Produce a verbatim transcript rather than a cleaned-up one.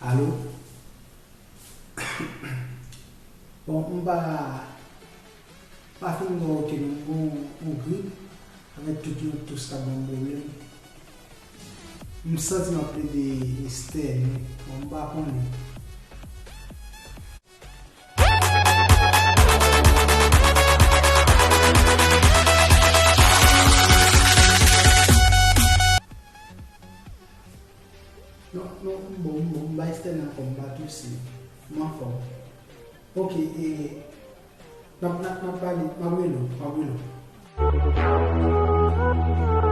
Alo? Bon, m pa, pa fin bò oke non, m gon yon grip avèk tout yon tous k ap ban m pwoblèm. M santi m ap plede estène, bon, m pa konnen. Non, non, m bon, m bon, m pa estène ankò, m pa touse, m anfòm. Oke, e, n ap, n ap, n ap pale, m ap rele w, m ap rele w.